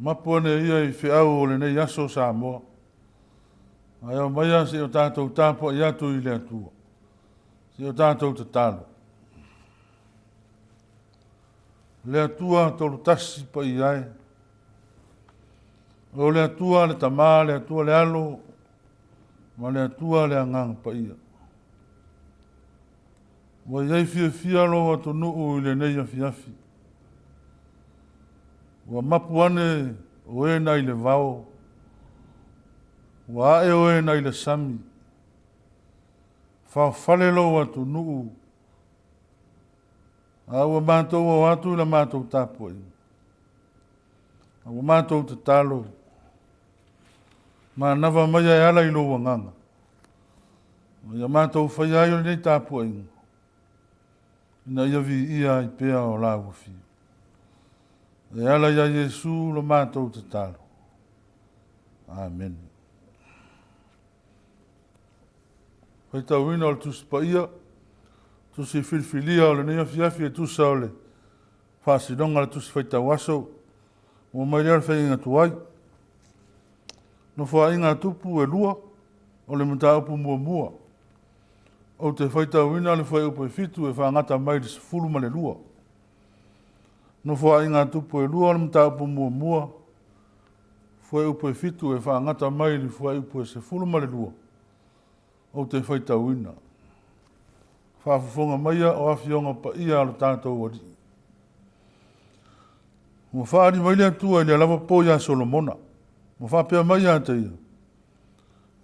Mapu ane ia i feau o lenei aso Samoa. Ae aumaia se i o tatou tapuai atu i le Atua. Se i o tatou tatalo. Le Atua tolutasi paia e. O le Atua le Tama, le Atua le Alo, ma le Atua le Agaga Paia. Ua i ai fiafia lou atunuu i lenei afiafi. Ua mapu ane o e nai le vao, ua ae o e nai le sami. Faofale lou atunuu, a ua matou o atu i la matou tapuaiga. A ua matou tatalo, manava maia e ala i lou agaga. Ma ia matou faia ai o lenei tapuaiga, ina ia viia ai pea o lau afio. E ala iā Iesu lo matou tatalo. Amene. Faitauina o le Tusi Paia, Tusi filifilia o lenei afiafi e tusa o le faasinoga o le Tusi Faitau Aso, ua mai lea o le faiga tuai. Nofoaiga a tupu e lua, o le mataupu muamua. Ou te faitauina le fuaiupu e 7 e faagata mai i le 12. Nofoaiga a tupu e lua o le mataupu muamua, fuaiupu e 7 e faagata mai i le fuaiupu e 12, ou te faitauina. Faafofoga maia o Afioga Paia a lo tatou Alii. Ua faaali mai le Atua i lea lava po ia Solomona, ua faapea mai ia te ia,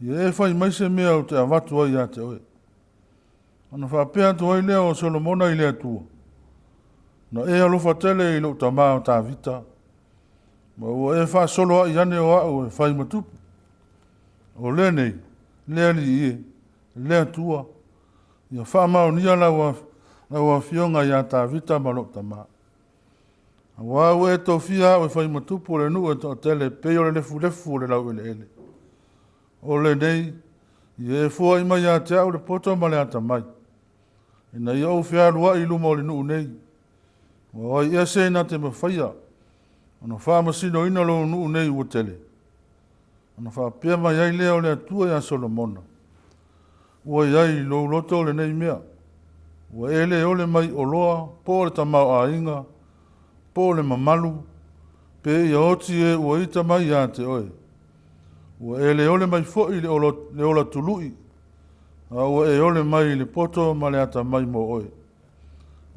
Ia e fai mai se mea ou te avatu ai ia te oe. Ona faapea atu ai lea o Solomona i le Atua, Na e alofa tele i lou tama o Tavita, ma ua e faasoloai ane o au e fai ma tupu. O lenei, le Alii e, le Atua, ia faamaonia lau afioga ia Tavita ma lou tama. Aua ua e tofia au e fai ma tupu o le nuu e toatele e pei o le lefulefu o le laueleele. O lenei, ia e foai mai ia te au le poto ma le atamai, ina ia ou fealuai i luma o le nuu nei. Ua o ai ea se na te mafaia ona faamasinoina lou nuu nei ua tele? Ona faapea mai ai lea o le Atua ia Solomona, Ua i ai i lou loto lenei mea, ua e le ole mai oloa po o le tamaoaiga, po o le mamalu, pe ia oti e ua ita mai ia te oe. Ua e le ole mai foi le ola tului, a ua e ole mai i le poto ma le atamai mo oe,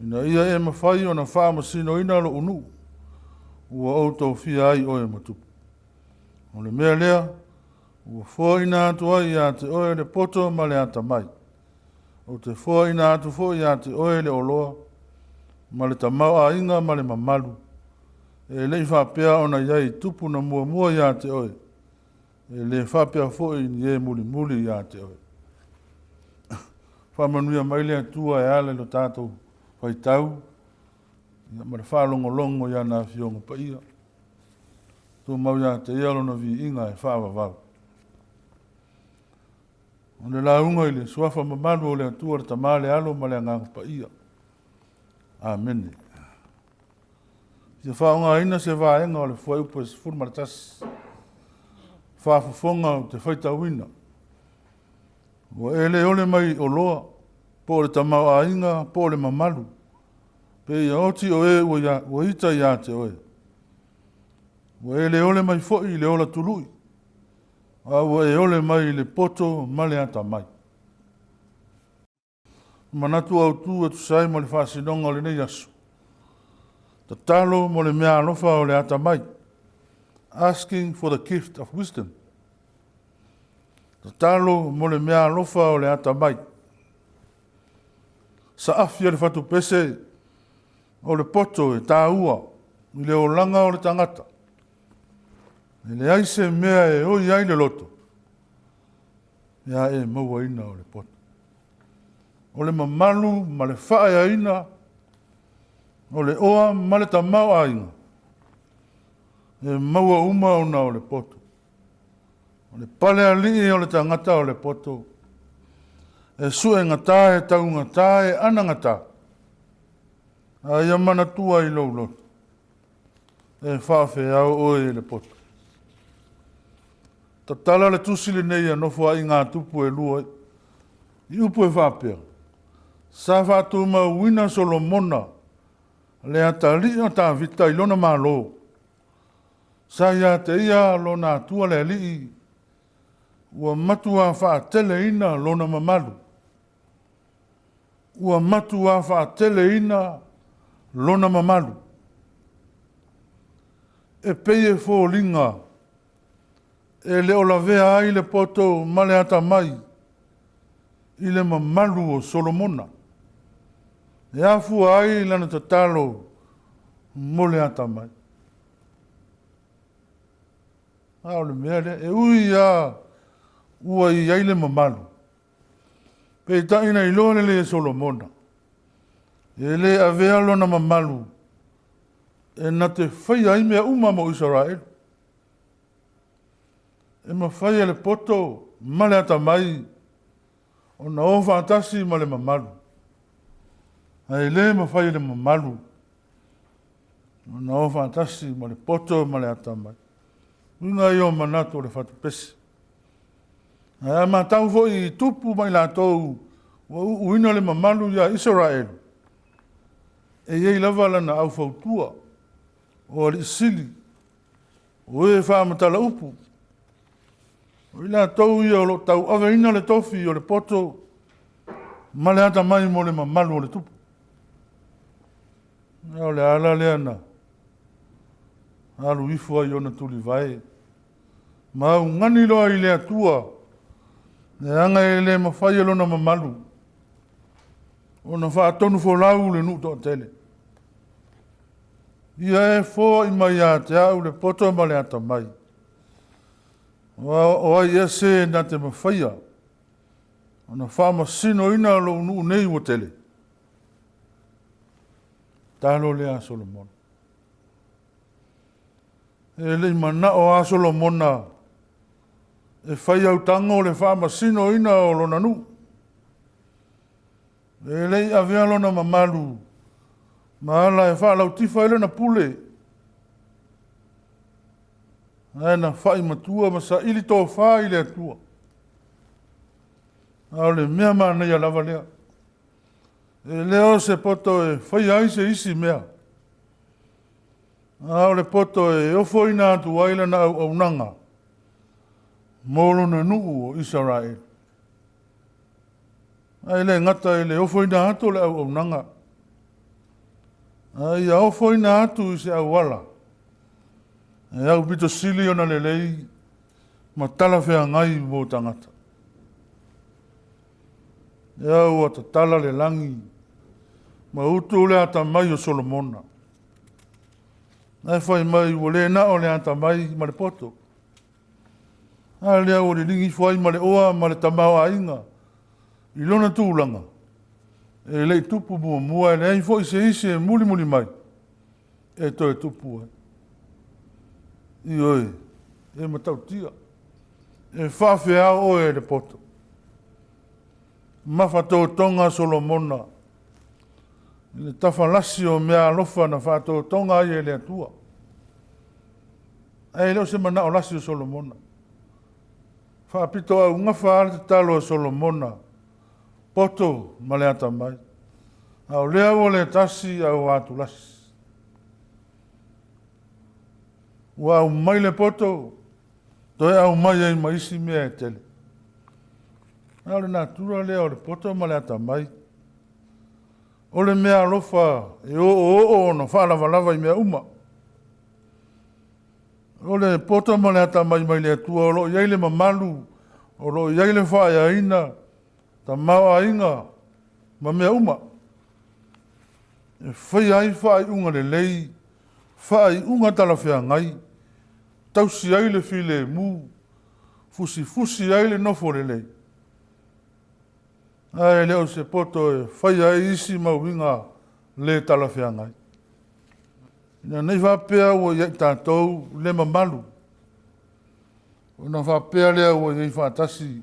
ina ia e mafai ona faamasinoina lou nuu, ua ou tofia ai oe ma tupu. O le mea lea, ua foaina atu ai ia te oe le poto ma le atamai. Ou te foaina atu foi ia te oe le oloa, ma le tamaoaiga ma le mamalu, e le i faapea ona i ai i tupu na muamua ia te oe, e le faapea foi i ni e mulimuli ia te oe. Faamanuia mai le Atua e ala i lo tatou faitau ma le faalogologo i ana Afioga Paia. Tumau ia te ia lona viiga e faavavau. O le lauga i le suafa mamalu o le Atua le Tama, le Alo ma le Agaga Paia. Amene. Fia faaaogaina se vaega o le fuaiupu e 11. Faafofoga ou te faitauina. Ua e le ole mai oloa, po o le tamaoaiga, po o le mamalu, pe ia oti o e ua ita ia te oe. Ua e le ole mai foi i le ola tului, a ua e ole mai i le poto ma le atamai. Manatu autu e tusa ai ma le faasinoga o lenei aso. Tatalo mo le meaalofa o le atamai. Asking for the gift of wisdom. Tatalo mo le meaalofa o le atamai. Saafi a le fatupese o le poto e taua i le olaga o le tagata. E leai se mea e oi ai le loto, pe a e mauaina o le poto. O le mamalu ma le faaeaina, o le oa ma le tamaoaiga, e maua uma ona o le poto. O le palealii o le tagata o le poto, e suegata, e taugata, e anagata, a ia manatua i lou loto. E faafeao oe e le poto. Tatala le tusi lenei a Nofoaiga a Tupu e lua i upu e faapea, Sa faatumauina Solomona le atalii o Tavita i lona Malo, sa ia te ia lona Atua le Alii, ua matuā faateleina lona mamalu. Ua matuā faateleina lona mamalu. E pei e foliga e le o lavea ai le poto ma le atamai i le mamalu o Solomona, e afua ai lana tatalo mo le atamai. A o le mea lea, e ui lava ua i ai le mamalu, peitai na iloa lelei e Solomona, e le avea lona mamalu e na te faia ai mea uma mo Isaraelu. E mafai e le poto ma le atamai ona o faatasi ma le mamalu, ae le mafai e le mamalu ona o faatasi ma le poto ma le atamai. Uiga ia o manatu o le fatupese. Ae a matau foi i tupu ma i latou ua uuina le mamalu ia Isaraelu, e i ai lava lana aufautua, o alii sili, o e faamatala upu, o i latou ia o lo o tauaveina le tofi o le poto ma le atamai mo le mamalu o le tupu. O le ala lea na alu ifo ai i ona tulivae ma augani loa i le Atua, leaga e le mafai e lona mamalu ona faatonufolau le nuu toatele. Ia e foai mai ia te au le poto ma le atamai, o ai ea se na te mafaia ona faamasinoina lou nuu nei ua tele? Tatalo lea a Solomona. E le i manao lava Solomona e fai autago le faamasinoina o lona nuu. E le i avea lona mamalu ma ala e faalautifa ai lana pule, ae na fai matua ma saili tofa i le Atua. A o le mea manaia lava lea, e le o se poto e faia ai se isi mea, a o le poto e ofoina atu ai lana auaunaga mo lona nuu o Isaraelu. Ae le gata i le ofoina atu o le auaunaga, a ia ofoina atu i se auala e aupito sili ona lelei ma talafeagai mo tagata. Lea ua tatala le lagi ma utu le atamai o Solomona. Ae fai mai ua le na o le atamai ma le poto, a lea ua liligi ifo ai ma le oa ma le tamaoaiga i lona tulaga e le i tupu muamua, e leai foi se isi e mulimuli mai e toe tupu ai. Ioe, e matautia, e faafeao oe e le poto. Mafatotoga Solomona i le tafalasi o meaalofa na faatotoga ai e le Atua. Ae le o se manao lasi o Solomona. Faapitoaugafa lava le tatalo a Solomona, poto ma le atamai, a o lea ua le tasi ae ua atulasi. Ua aumai le poto, toe aumai ai ma isi mea e tele. A o le natura lea o le poto ma le atamai. O le meaalofa e oooo ona faalavalava i mea uma. O le poto ma le atamai mai le Atua o lo o i ai le mamalu, o lo o i ai le faaeaina, tamaoaiga ma mea uma e faia ai faaiuga lelei, faaiuga talafeagai, tausi ai le filemu, fusifusi ai le nofo lelei, ae le o se poto e faia ai isi mauiga le talafeagai. Ina ne i faapea ua ia i tatou le mamalu, ona faapea lea ua i ai faatasi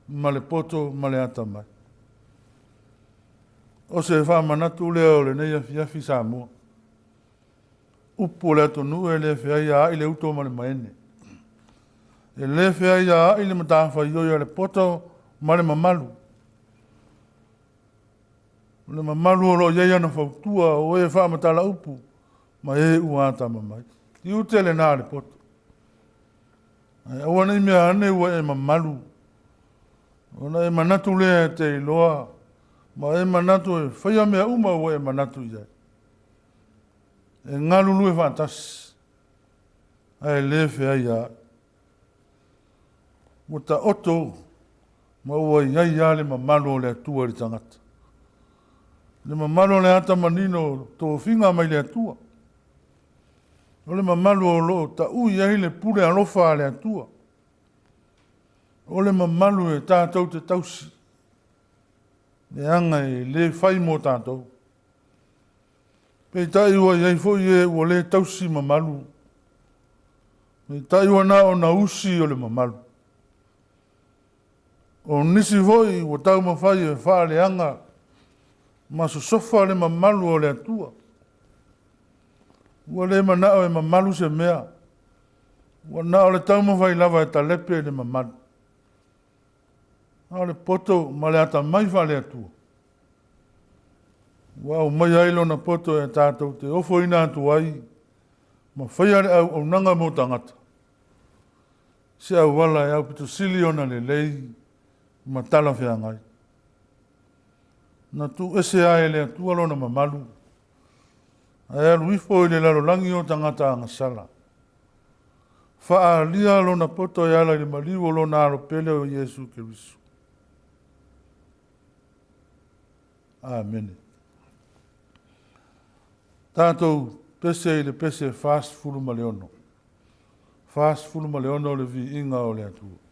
ma le poto ma le atamai. O se faamanatu lea o lenei afiafi Samoa. Upu o le atunuu e le feaiaai le uto ma le maene. E le feaiaai le matafaioi a le poto ma le mamalu. O le mamalu o lo o i ai ana fautua o e faamatala upu ma e ua atamamai. Tiute lena a le poto. Ae aua ne i mea ane ua e mamalu, ona e manatu lea e te iloa, ma e manatu e faia mea uma ua e manatu i ai. E galulue faatasi, ae le feaiaai. Ua taoto ma ua i ai lava le mamalu o le Atua i le tagata. Le mamalu o le ata manino o tofiga mai le Atua. O le mamalu o lo o tau i ai le pule alofa a le Atua. O le mamalu e tatou te tausi, leaga e le fai mo tatou. Peitai ua i ai foi e ua le tausi mamalu, peitai ua na o na usi o le mamalu. O nisi foi ua taumafai e faaleaga ma sosofa le mamalu o le Atua. Ua le manao e mamalu se mea, ua na o le taumafai lava e talepe le mamalu. A o le poto ma le atamai faale-Atua, ua aumaia ai lona poto e tatou te ofoina atu ai ma faia le auaunaga mo tagata, se auala e aupito sili ona lelei ma talafeagai. Na tuuese lava e le Atua lona mamalu, ae alu ifo i le lalolagi o tagata agasala. Faaalia lona poto e ala i le maliu o lona Alo pele o Iesu Keriso. Amene. Tatou pese i le pese 46. 46 o le viiga o le Atua.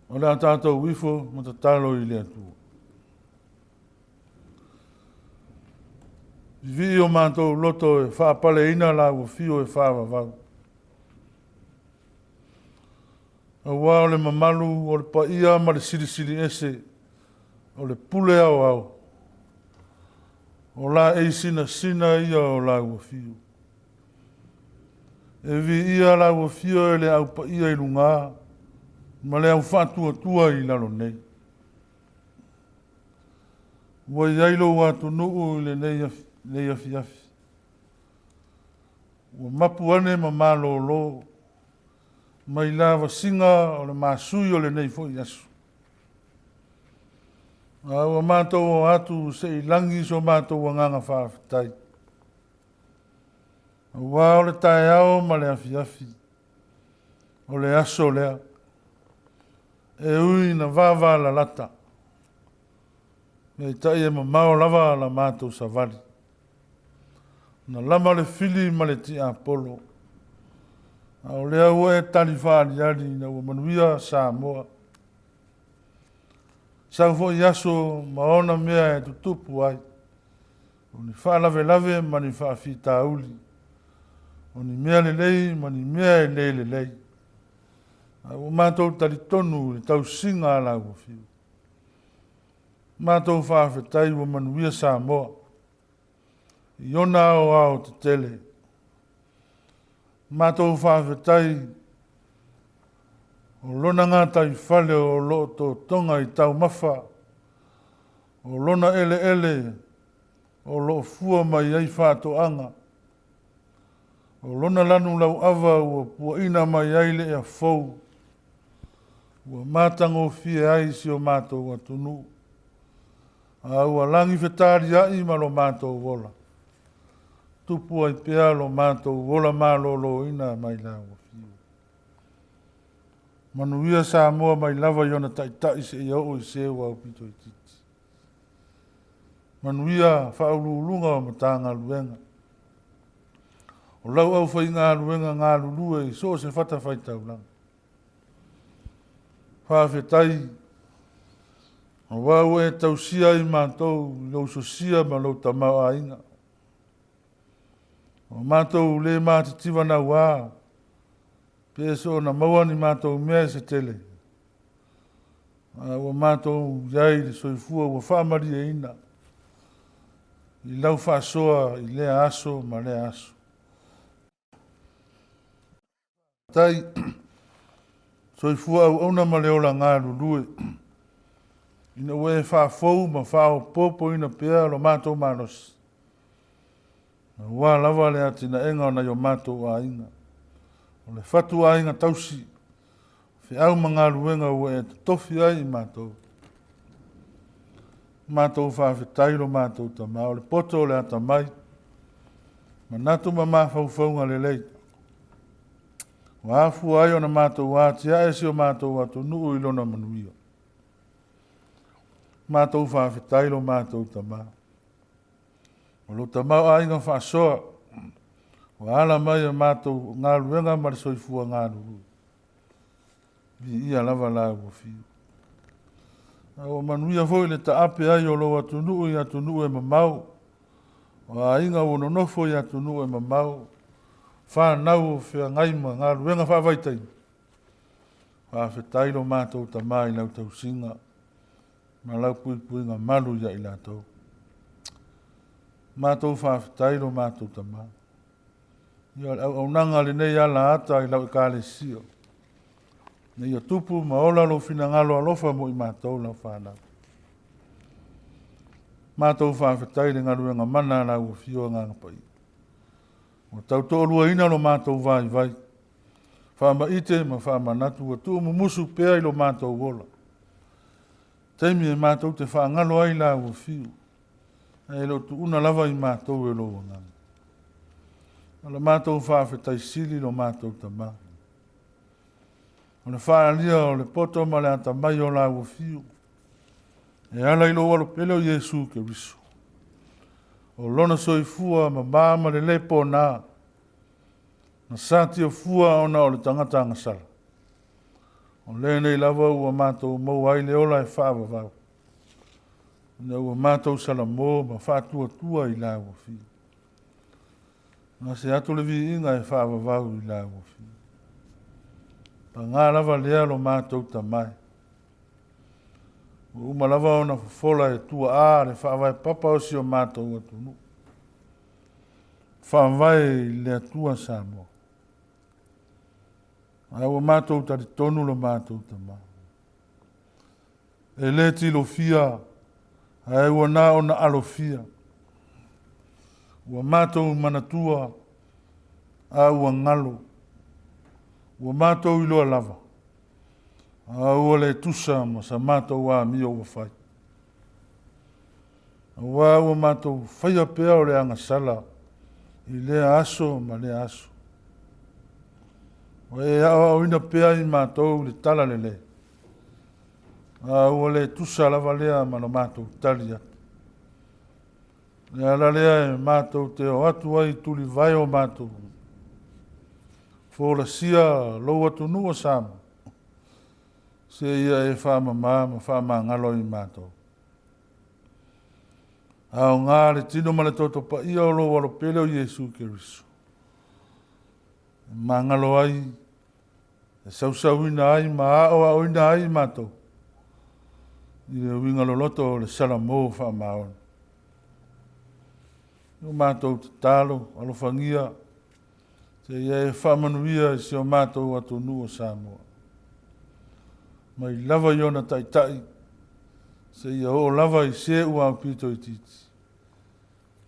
O le a tatou ifo ma tatalo i le Atua. Vivii o matou loto e faapaleina lau afio e faavavau. Aua o le mamalu o le paia ma le silisili ese o le pule aoao, o laei sinasina ia o lau afio. E viia lau afio e le au paia i luga ma le au faatuatua i lalo nei. Ua i ai lou atunuu i lenei afiafi, ua mapu ane ma malolo mai lavasiga o le masui o lenei foi aso. A ua matou o atu se i lagi so matou agaga faafetai, aua o le taeao ma le afiafi, o le aso lea, e ui ina vavalalata, peitai e mamao lava la matou savali. Na lama le fili ma le tiapolo, a o lea ua e tali faaaliali ina ua manuia Samoa. Sau foi aso ma ona mea e tutupu ai, o ni faalavelave ma ni faafitauli, o ni mea lelei ma ni mea e le lelei, a ua matou talitonu i le tausiga a lau Afioga. Matou faafetai ua manuia Samoa i ona aoao tetele. Matou faafetai o lona gataifale o lo o totoga i taumafa, o lona eleele o lo o fua mai ai faatoaga, o lona lanu lauava ua puaina mai ai le ea fou, ua matagofie ai si o matou atunuu, a ua lagifetaliai ma lo matou ola, tupu ai pea lo matou ola maloloina mai lau afio. Manuia Samoa mai lava i ona taitai seia oo i se ua aupito itiiti. Manuia Faauluuluga o Matagaluega, o lau aufaigaluega galulue i so o se fatafaitaulaga. Faafetai aua ua e tausia i matou i lou sosia ma lou tamaoaiga. Ua matou le matitiva naua pe soona maua ni matou mea se tele, a ua matou i ai i le soifua ua faamalieina i lau faasoa i lea aso ma lea aso. Tai soifua auauna ma le ola galulue, ina ua e faafou ma faaopoopoina pea lo matou malosi, aua lava le atinaega o nai o matou aiga, o le fatuaiga tausi, feau ma galuega ua e totofi ai i matou. Matou faafetai lo matou Tama, o le poto o le atamai, manatu ma mafaufauga lelei, ua afua ai ona matou atiae si o matou atunuu i lona manuia. Matou faafetai lo matou Tama, o lo tamaoaiga faasoa ua ala mai i matou galuega ma le soifua galulue. Viia lava lau afio. A ua manuia foi le taape ai o lou atunuu i atunuu e mamao, o aiga ua nonofo i atunuu e mamao, fanau o feagai ma galuega faavaitaimi. Faafetai lo matou Tama i lau tausiga ma lau puipuiga malu ia i latou. Matou faafetai lo matou Tama. Ia o le auaunaga a lenei alaata i lau Ekalesia, ina ia tupu ma ola lou finagalo alofa mo i matou lau fanau. Matou faafetai i le galuega mana a lau Afio Agaga Paia, ua tautoaluaina lo matou vaivai, faamaite ma faamanatu, ua tuumumusu pea i lo matou ola, taimi e matou te faagalo ai lau afio, ae le o tuuna lava i matou e lou Agaga. O le matou faafetai sili lo matou Tama, o le faaalia o le poto ma le atamai o lau afio, e ala i lou alopele o Iesu Keriso, o lona soifua mama ma le lē pona, na satia fua ona o le tagata agasala, o lenei lava ua matou maua ai le ola e faavavau, ina ua matou salamo ma faatuatua i lau afio. Gase atu le viiga e faavavau i lau afio. Pagā lava lea lo matou Tama e. Ua uma lava ona fofola e tuaa le faavae papa o si o matou atunuu. Faavae i le Atua Samoa. A ua matou talitonu lo matou Tama. E le tilofia, ae ua na ona alofia. Ua matou manatua, a ua galo. Ua matou iloa lava, a ua le tusa ma sa matou amio ua fai. Aua ua matou faia pea o le agasala i lea aso ma lea aso. Ua e aoaoina pea i matou i le tala lelei, a ua le tusa lava lea ma lo matou tali atu. O le ala lea e matou te o atu ai i tulivae o matou, folasia lou atunuu o Samoa, seia e faamama ma faamagalo i matou. Aoga le tino ma le toto paia o lou Alo pele o Iesu Keriso, e magalo ai, e sausauina ai ma aoaoina ai matou i le uiga loloto o le Salamo faamaoni. O matou tatalo, alofagia, seia e faamanuia i si o matou atunuu o Samoa. Mai lava i ona taitai, seia oo lava i se ua aupito itiiti.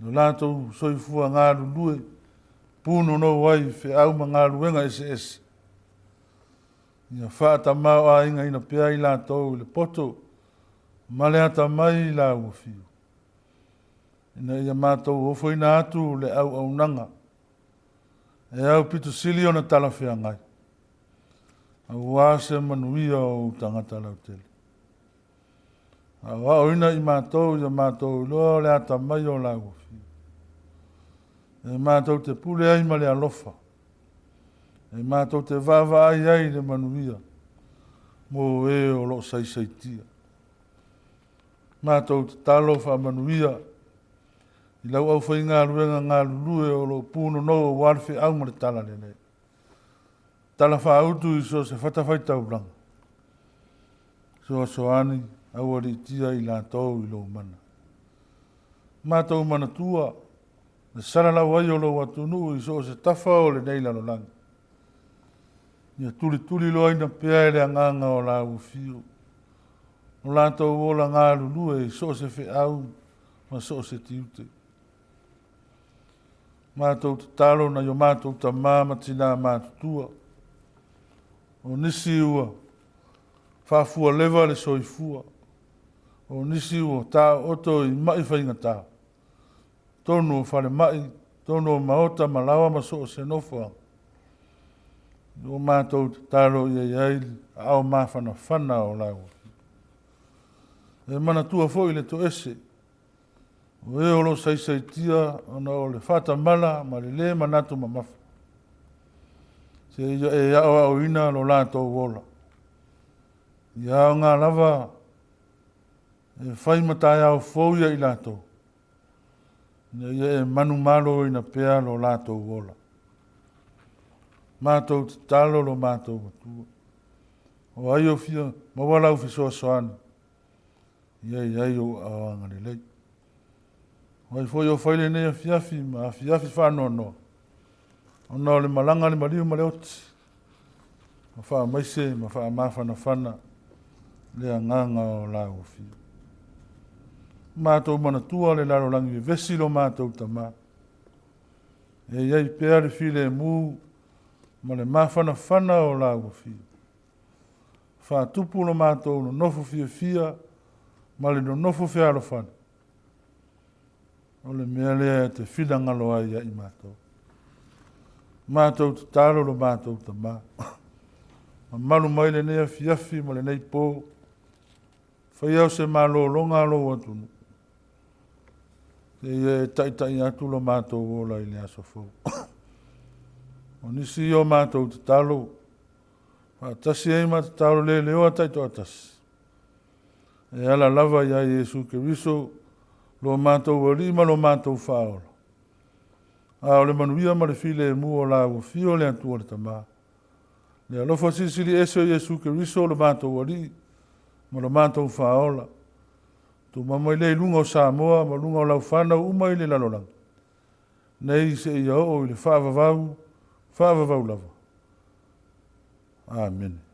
Lo latou soifua galulue, punonou ai i feau ma galuega eseese. Ia faatamaoaigaina pea i latou i le poto ma le atamai i lau afio, ina ia matou ofoina atu le auaunaga e aupito sili ona talafeagai, aua se manuia o ou tagata lautele. Aoaoina i matou ia matou iloa o le atamai o lau afio, e matou te pule ai ma le alofa, e matou te vaavaai ai i le manuia mo e o lo o saisaitia. Matou tatalo faamanuia i lau aufaigaluega galulue o lo o punonou aua le feau ma le talalelei. Tala faautu i so o se fatafaitaulaga. Fesoasoani aualiitia i latou i lou mana. Matou manatua le salalau ai o lou atunuu i so o se tafa o lenei lalolagi. Ia tulituliloaina pea e le agaga o lau afio o latou ola galulue i so o se feau ma so o se tiute. Matou tatalo nai o matou tamā ma tinā matutua, o nisi ua faafualeva le soifua, o nisi ua taooto i mai faigata, totonu o falemai, totonu o maota ma laoa ma so o se nofoaga. Ua matou tatalo ia i ai aao mafanafana o lau afio. E manatua foi le toese, o e o lo o saisaitia ona o le faatamala ma le lē manatu mamafa, seia e aoaoina lo latou ola. Ia aoga lava e fai ma taeao fou ia i latou, ina ia e manumaloina pea lo latou ola. Matou tatalo lo matou Atua, o ai o fia maua lau fesoasoani, ia i ai ou aao agalelei. O ai foi o fai lenei afiafi ma afiafi faanoanoa, ona o le malaga le maliu ma le oti, ma faamaise ma faamafanafana le agaga o lau afio. Matou manatua le lalolagi vevesi lo matou Tama, e i ai pea le filemu ma le mafanafana o lau afio. Faatupu lo matou nonofo fiafia ma le nonofo fealofani, o le mea lea e te finagalo ai ia i matou. Matou tatalo lo matou Tama, mamalu mai lenei afiafi ma lenei po, faia o se malologa a lou atunuu, seia e taitai atu lo matou ola i le aso fou. O nisi o matou tatalo, faatasi ai ma tatalo leleoa taitoatasi, e ala lava ia Iesu Keriso, lo matou Alii ma lo matou Faaola. A o le manuia ma le filemu o la ua fio le Atua le Tama. Le alofa silisili ese o Iesu Keriso lo matou Alii ma lo matou Faaola. Tumau mai lea i luga o Samoa ma luga o lau fanau uma i le lalolagi, nei seia oo i le faavavau, faavavau lava. Amene.